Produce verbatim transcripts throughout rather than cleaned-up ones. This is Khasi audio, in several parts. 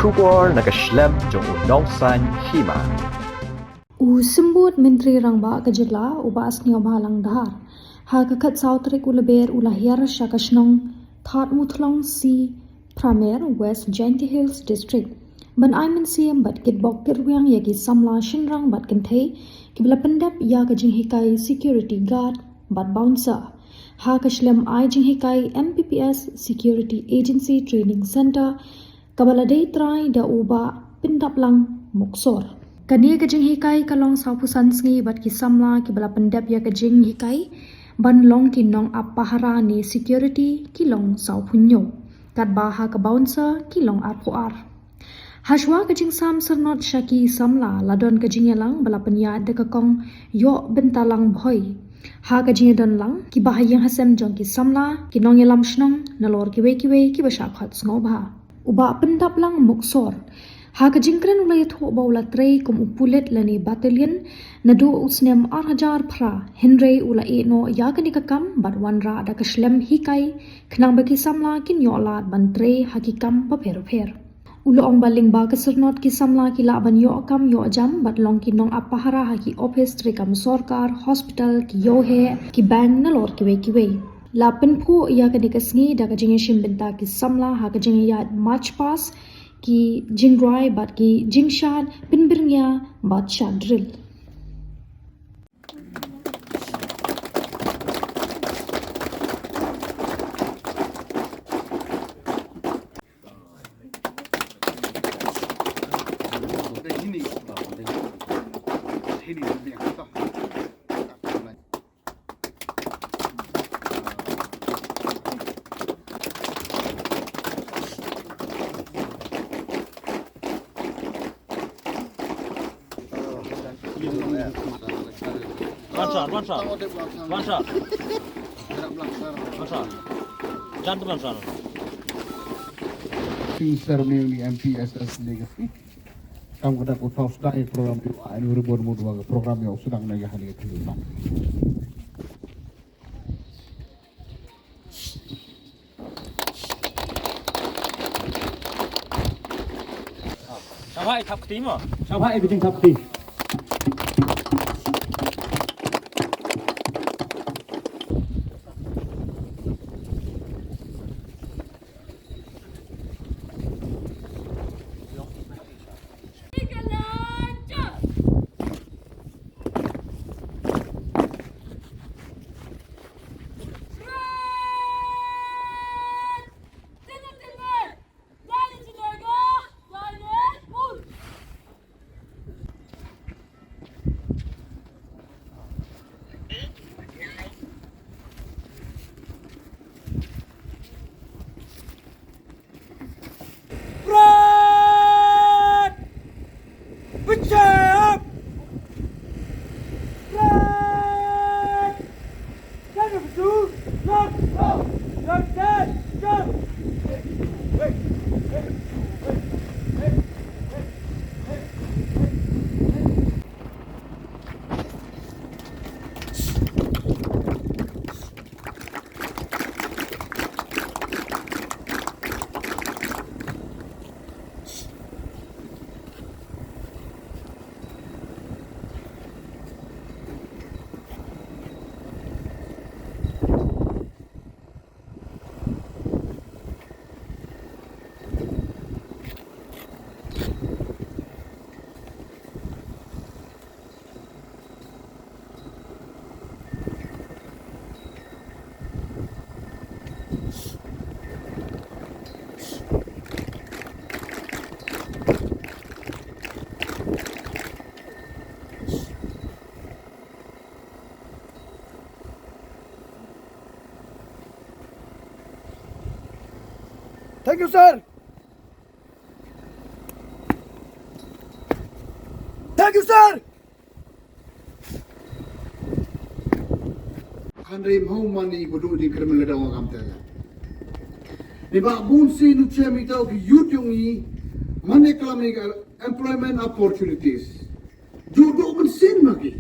Khubor na ka shlem jong u nongsan hima. U Symbud Myntri Rangbah ka jylla u Bah Sniawbhalang Dhar, ha ka khatsaw tarik u Lber u la hiar sha ka shnong Thadmuthlong C Pramer, West Jaintia Hills District, ban ai mynsiem bad kitbok kitrwiang ïa ki samla shynrang bad kynthei kiba la pyndep ïa ka jinghikai security guard bad bouncer ha ka shlem ai jinghikai M P P S Security Agency Training Centre, kaba la dei trai da u Bah Pyndaplang Muksor. Kane ka jinghikai ka long sawphew san sngi bad ki samla kiba la pyndep ïa ka jinghikai ban long ki nongap pahara ne security ki long sawphew hynñiew, katba ha ka bouncer ki long arphew ar. Hashwa ka jingsam syrnod sha ki samla, la don ka jingïalang ba la pynïaid da ka kong Ïohbyntalang Bhoi. Ha ka jingïadonlang, kiba ha ïing ha sem jong ki samla, ki nongïalam shnong, nalor kiwei kiwei kiba shah khot sngewbha. U Bah Pyndaplang Muksor, ha ka jingkren u la ïathuh ba u la trei kum u pulit lane battalion naduh u snem ar hajar phra, hynrei u la ïeh noh ïa kane ka kam bad wanrah da ka shlem hikai, khnang ba ki samla kin ïoh lad ban trei ha ki kam bapher bapher. U la ong ba lyngba ka syrnod ki samla ki lah ban ïoh kam ïoh jam bad long ki nongap pahara ha ki ophis treikam sorkar, hospital, ki ïewheh, ki bank, nalor kiwei kiwei. La pynphuh ïa kane ka sngi da ka jingïashim bynta ki samla ha ka jingïaid march past, ki jingrwai bad ki jingshad pynbyrngia bad shad drill. One shot, one shot. One shot. One shot. Jan tu one shot. Sing ceremony M P S S legacy. Kam ka dak u thaw sdang ïa program ïa u ai u ribon mut wa ka program ïa u sdang na ïa hani ka thil u thaw. Shanghai thap kti mo. Shanghai bijing thap kti. Brad! Put your hand up! Brad! Stand up, dude! Jump! Jump! Jump! Jump! Hey! Hey! Hey! Thank you, sir. Thank you, sir. Khan re mhau mani budu di krimen leda wa kam tega. Ni ba bun si nu chem ita ki youth yong i mane klam ni ka employment opportunities. Ju du ben sin ma ki.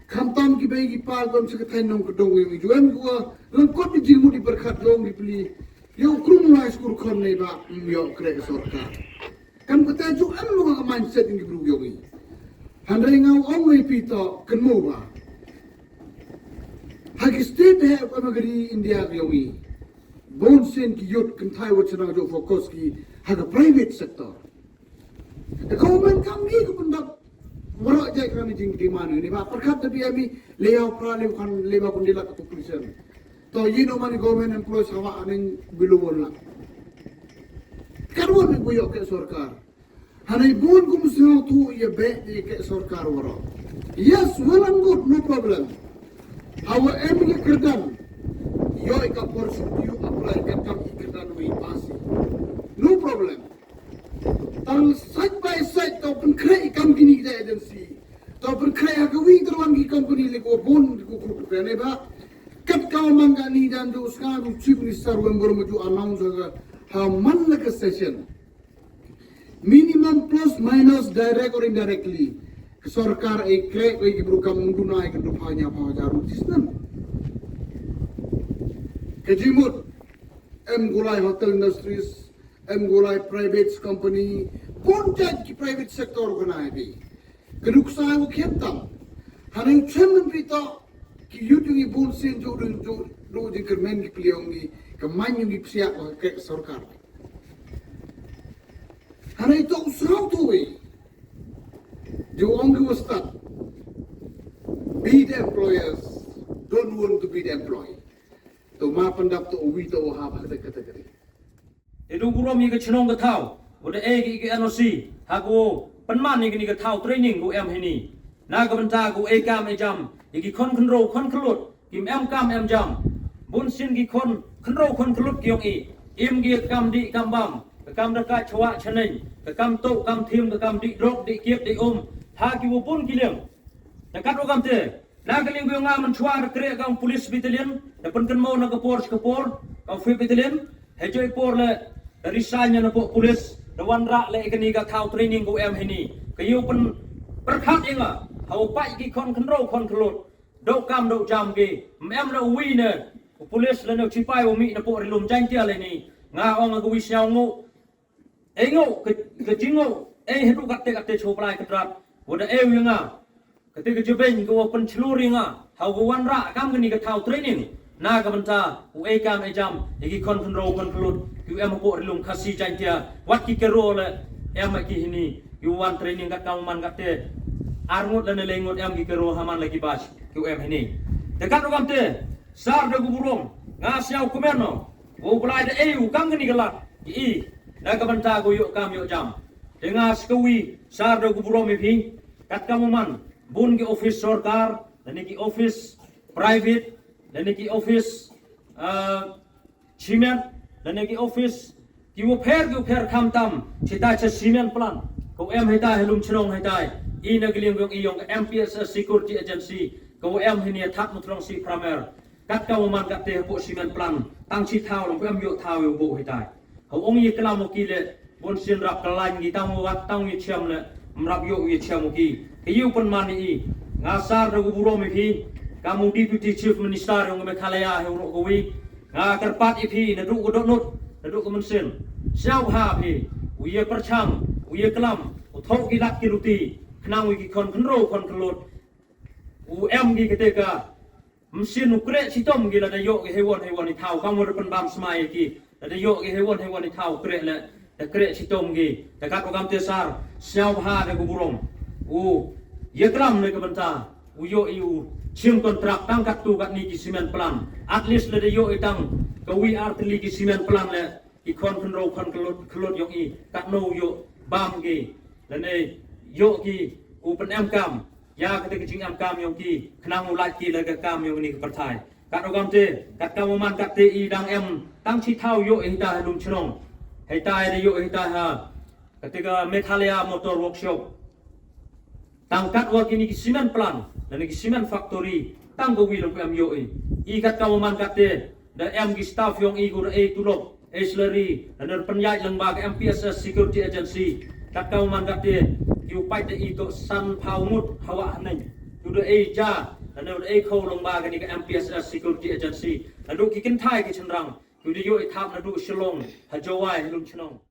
Khamtam ki bai ki pa gom se ka thai nong ka dong yong i ju em gua langkot ni jilmut i berkat dong di pli. Ïa u krum lai skur khon ne ba ym ïoh kreh sorkar. Kam kata ju em mo ka mindset ngi bru yong i. Hynrei nga ong wei pito ken mo ba. Ha ki state he ka magari India yong i. Bon sen ki yot ken thai wat chana jo focus ki ha ka private sector. Ka government kam ngi ka pundap. Warok jai kami jing di mana ni ba perkat tapi ami leo pra leo kan leba kun dilak ka population. To you know mani government employees hawa aning below one lakh. Karwan ni buyok ke sorkar. Hanai bun kum sino tu ye be di ke sorkar warok. Yes, well and good, no problem. Our M L A kerdan. Yo ika portion you apply ke kam i kerdan we pasi. No problem. Tang side by side to pynkhreh kam kini kita agency. To pynkhreh ha kawi terwan ki company le ko bon ko ko ko ne ba. Kat ka man ka ni dan jo ska du chief minister wen bor maju announce ha ha man la ka session. Minimum plus minus direct or indirectly. Ka sorkar e kreh ko ki bru kam unduna e kan rupa nya pa jaru tisnan. Ka jimut em gulai hotel industries em gulai private company, bon jait ki private sector ka nai bi. Ka nuksa u khiam tam. Hana u chen man pi to, ki yut yung i bon sen jo dun jo, do jing kermen ki pliong ni, ka man yung i psiak wa ke sorkar. Hana i to u srau tu i. Jo ong ki wastat. Be the employers, don't want to be the employee. To ma pandap to uwi to ha ba kata kata kata. Te du burom ïa ka chnong ka thaw, wa da e ki ki N O C, ha ko pynman ïa kini ka thaw training ko em hini. Na ka bynta ko e kam e jam, ïa ki khon khynroo khon khyllut, kim em kam em jam. Bun sien ki khon khynroo khon khyllut ki yong i, im ki kam dih kam bam, ka kam da ka chwa chaneng, ka kam tok kam thim, ka kam dih drok dih kiep dih um, ha ki wa bun ki liang. Da kat wa kam te, Na ka liang ko nga man chwa da kreh ka ong police battalion, da pynkynmaw na ka por ka por, ka fifth battalion, he joi por le, da resign na pok police, da wanrah le kani ka thaw training ko em hini. Ka yu pyn pyrkhat ïa nga, ha u pai ki khon khynroo khon khyllut, dok kam dok jam ki, mem na uwi ne, u police le ne u chipai u mi na pok rilum Jaintia le ni, nga ong ka wi sñiaw ngu, Ei ngo, ka, ka jingo, ei hadu katte katte choblai ka drat. Wada ei wi nga. Katte ka jebeng ka wa pen chlur nga. Hau ka wan ra kam kani ka thaw training. Na ka bynta, u ei kam ei jam, ei ki khon khynroo khon khyllut, ki u em hapoh rilum Khasi Jaintia, wat ki kero le, em ki hini, ki u wan training kat kam man katte. Ar ngut le ne le ngut em ki kero haman le ki bas, ki u em hini. Te kat u kamte, sar da gu burom, nga siaw kumen no, Wa u Blai da ei u kam kani ka lad, ki i, na ka bynta ko yoh kam yoh jam. Te nga sikawi, sar da ku burom i phi, kat kam u man, bun ki office sorkar, lane ki office private, lane ki office, ah, cement, lane ki office, ki wa pher, ki wa pher kham tam, chita cha cement plant, ko em hita helum chnong hita, i na ka liang yong i yong ka M P S S Security Agency, ko em hini thak mutrong si pramer. Kat ka wa man kat te hapoh cement plant, tang chi thaw long, em yoh thaw yoh boh hitai. Hau ong ye klam u ki le, bun sin rap ka lain ki tang wa wat tang ye chiam le, mrap yoh ye chiam u ki. Ke yu pun man i, nga sar da gu burom i phi, ka mu Deputy Chief Minister yong Meghalaya he u ro ko wi. Nga kerpat i phi, na du ko donut, na du ko mensin. Siaw ha phi, u ye perchang, u ye klam, u thok ki lak ki luti, khnang u ki khon khynroo khon khyllut. U em ki kete ka, Msien u kreh chitom ki lada yoh ki hewon hewon i thaw, kam wa da pynbam smai ki, lada yoh ki hewon hewon i thaw kreh le, da kreh chitom ki, da kat u kam te sar, sñiaw bha da ku burom. U, ye klam ne ka bynta, u yoh i u, chim kontrak tang kat tu kat ni ki cement plant. At least lada yoh i tang, ka wi ar tylli ki cement plant le, Ki khon khynroo khon khyllut, khyllut yong i, katno u yoh bam ki, lane yoh ki u pynem kam, ya kate ka jingem kam yong ki, khnang u lait ki la ka kam yong kani ka pyrthai. Kat u kam te, kat kam u man kat te i dang em, tang chi thaw yoh i hita ha lum chnong. Hita i da yoh i hita ha, kate ka Meghalaya Motor Workshop. Tang kat wa kini ki cement plant, lane ki cement factory, tang ka wi lang ku em yoh i. I kat ka wa man kat te, da em ki staff yong i ku da ei tulop, ei salary, lane da pynyaid lang ba ka M P S S Security Agency. Kat ka wa man kat te, ki u pait da i to san phaw ngut hawa haneng. Ku da ei ja, lane da ei khaw lang ba kani ka M P S S Security Agency. Lane da ki kynthai ki chynrang. Ki da ïoh ïa thap naduh Shillong ha Jowai ha Lumshnong.